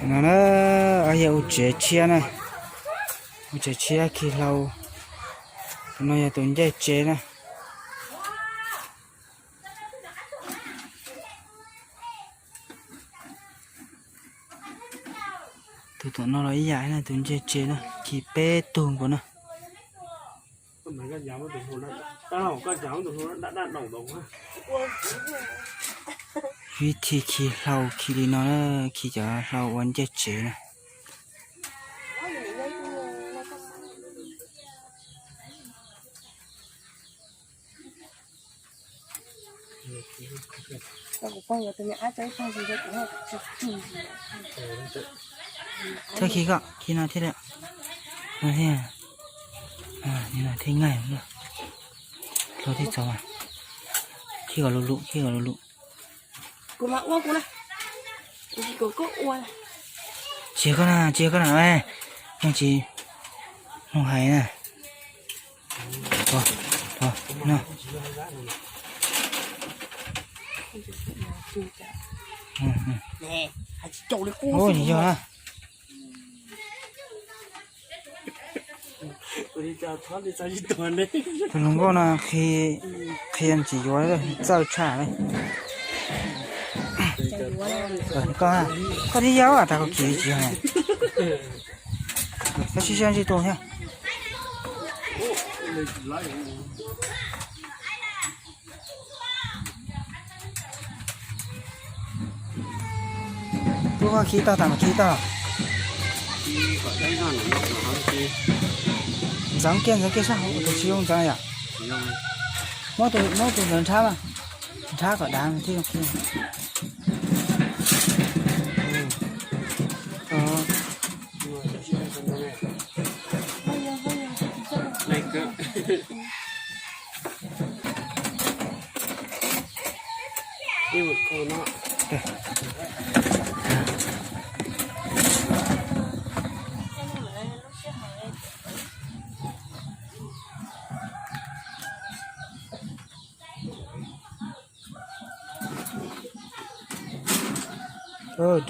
No na, yog ua tsev tshiab na, ua tsev tshiab khi hlau. Tus no yog tus ncej tsev na. Tus tom no los ib yam na, tus ncej tsev na, khi peb tug nkaus na. Vib thi khi hlau khi li no, khi cov hlau ua ncej tsev na. Txhob khi koj, khi no thiaj li, no thiaj, no thiaj nqaij, hlau thiaj txaus. Khi kom lus lus, khi kom lus lus. Tsis yog koj na, tsis yog koj na, mus tsis, mus hais na. Ua yog na. Tus hluas nkauj no qhia tsis yuav, txawj tshaj li. Koj, koj thiab yau tas koj khi tsis yog. Koj sib sab ntsib tus thiab. Tub, koj khi tau tas mas khi tau. Ntxeev kiag, ntxeev kiag sab hauv, tus tsis zoo ntxeev yom. Muab tus, muab tus ntawd nrhab mas, nrhab kom dav thiaj zoo khi.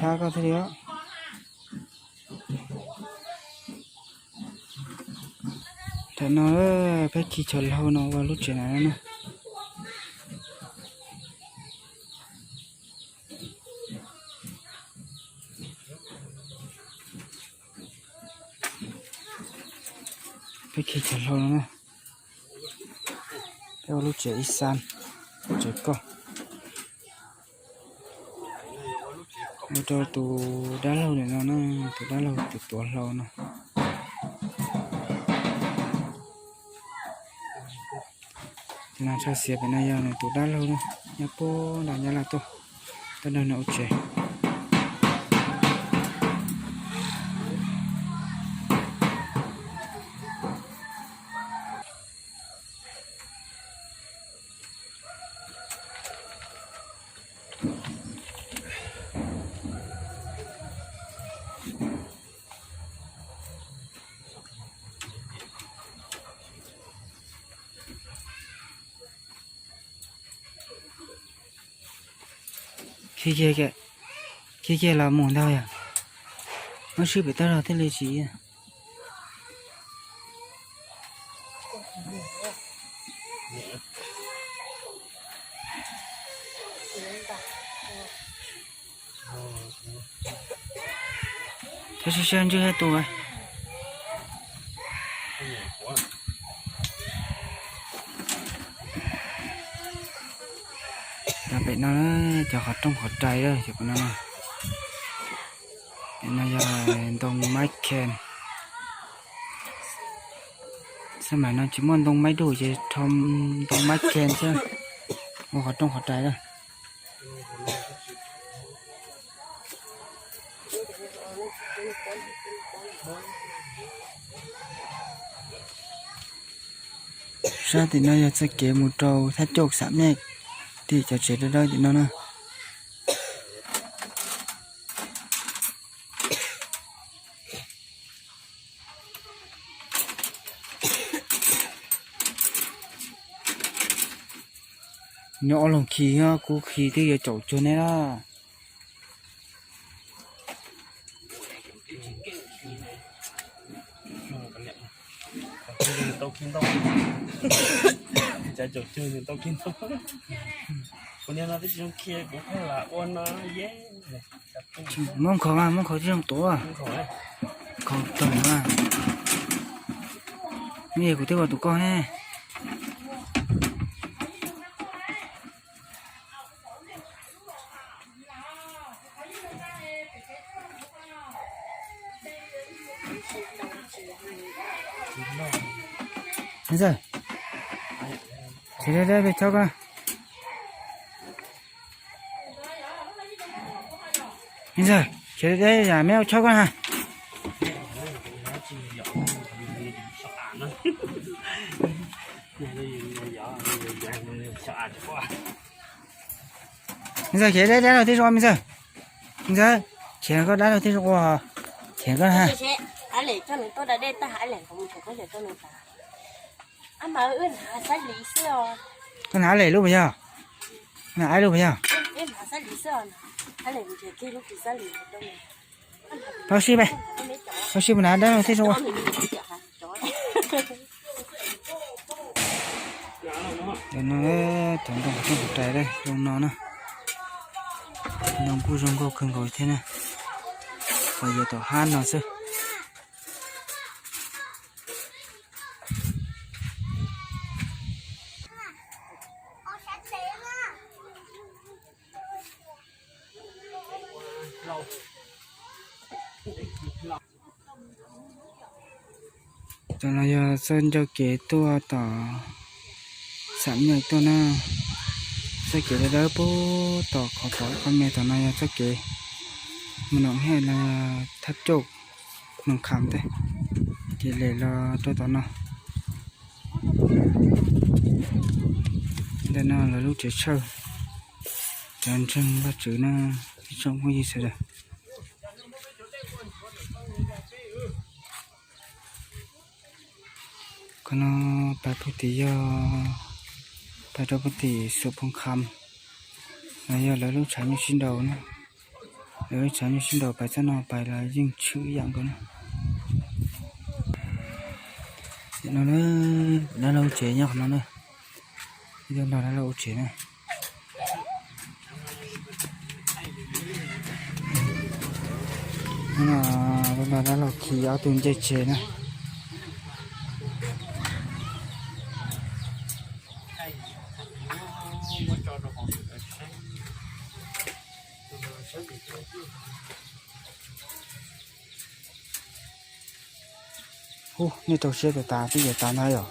Nrhab koj thiaj li. Thaum no peb khi cov hlau no ua lub tsev na. Peb khi cov hlau no na, peb ua lub tsev ib xab, tsev koj. Ua rau tus dab laug ntawm no na, tus dab laug tus tuav hlau no. Tus no tso xiav pem no yog nws tus dab laug na, nyob puag nram Nyab Laj tuaj, tuaj nrog nws ua tsev. Khi kiag, khi kiag los mus ntag yog. Muab swb pem toj zog thiaj li tsis. Thaum sib sab ntsib tus pem no, cov qhov rooj qhov rais, cov no, pem no yog ntoo maib khen. Xab maim no tsis muaj ntoo maib duj ces rho ntoo maib khen xwb, ua qhov rooj qhov rais lawm. Sab tim no yog txoj kev mus rau thaj cauj xam mej, tim cov tsev dawb dawb tim no na. Nyob ob leeg khi, kuv khi twb yuav caum cuag neb lawm. Tau khi ntoo. Cav caum cuag nws tau khi ntoo. Kuv niag no twb tsis zoo khi, kuv qhov lam ua no ye. Muab nkhaus mas, muab nkhaus tsis zoo tuav. Nkhaus tag mas. Neb kuv twb ua tus koj ne. Ntxawg, khiav deb deb peb chob koj. Ntxawg, khiav deb deb yam meb ua chob koj na. Ntxawg, khiav deb deb los tib zoo, Ntxawg. Ntxawg, khiav koj dab laug tib zoo ua. Khiav koj na. Koj hnav lem lub puas yog? Koj hnav lem lub puas yog? Pab sib pe, pab sib puas hnav dab laug tib zoo ua. Cov no, cov ntoo qhov rooj qhov rais zoo no na. Ntoo kuj zoo nkauj kawg nkaus thiab na. Qhov yog tom hab no xwb. Tam no yog txoj ncauj kev tuaj tom Xam Nyaj tuaj na. Txoj kev dawb dawb puag tom qhov pom qhov me tom no yog txoj kev mus Noom Hej los Thaj Cauj, Noom Kham tej. Ces lem los rau tom no. Ntawm no lawv lub tsev tshawj, cov ntseeg Vajtswv na, ib tsoom phooj ywg sawv daws. Qhov no pais puag tim yog, pais rau puag tim Xum Phoos Kham, los yog lawv lub tshav nyuj sib nraus na. Lawv lub tshav nyuj sib nraus pais txoj no pais los yeej tshwm ib yam nkaus na. Tam no na, dab laug tsev nyob qhov no na. Ib tug nrog dab laug ua tsev na. Hnub no nrog dab laug khi ob tug ncej tsev na. Ub, nej rau siab tas tas twb yuav tas ntag yom.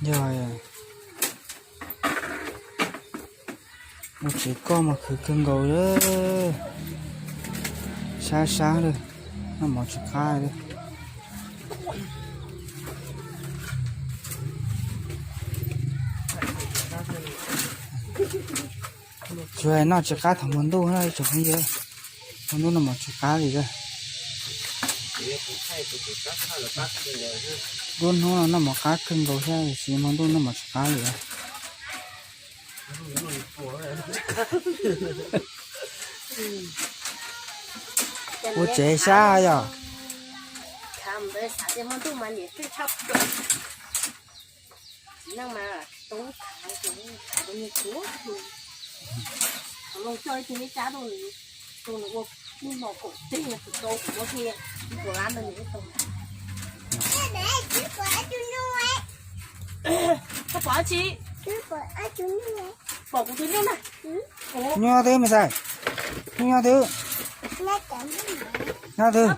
Yog, ua tsev koj mas khwv kawg nkaus li. Sab sab li, noj mov tsis qab li. Tsuas noj tsis qab thaum hmo ntuj na ib tsoom phooj ywg, hmo ntuj noj mov tsis qab li. Lub hnub no noj mov qab kawg nkaus thiab, tiam sis hmo ntuj noj mov tsis qab li. Ua tsev sab yom. Koj pom dab tsi? Pom kuv tus nyuj na. Nyuj nyob twg me xais? Nyuj nyob twg? Nyob twg? Nyob twg?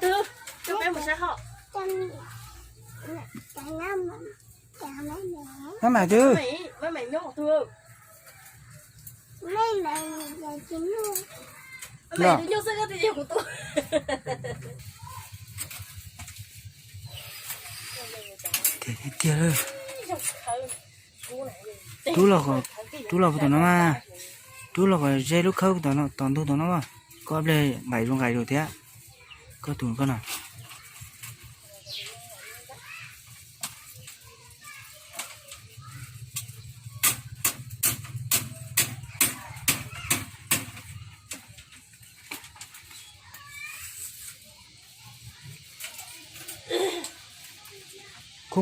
Tiag tiag lawm. Rub los, rub los puag tom no mas. Rub los kom ze lub khawb tom no, tom ntug tom no mas. Koj ple nqaim zoo nqaim lus thiab. Koj tus koj no.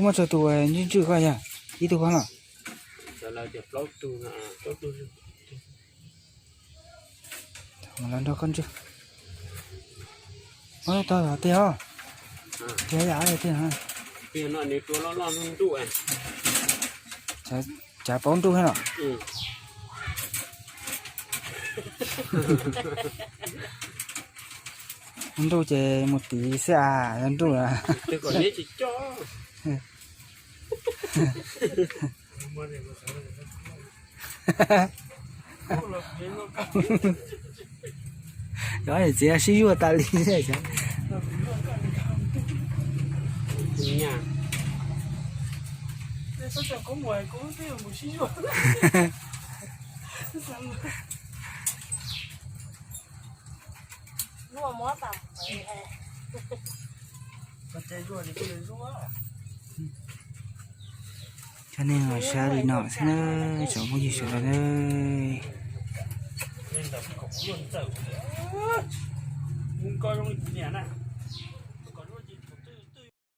Muab txog tus ntswj ntswj koj yog ib tug koj los. Los nrog koj ntswj. Tog tiag os. Tiag yam tiag. Tsav paub nruj thiab los? Nruj ces mus tiv xwb as, yog nruj. Cov txiv sib zuaj tas li. Cov neeg los saib li no xwb na, tsoom phooj ywg sawv daws na.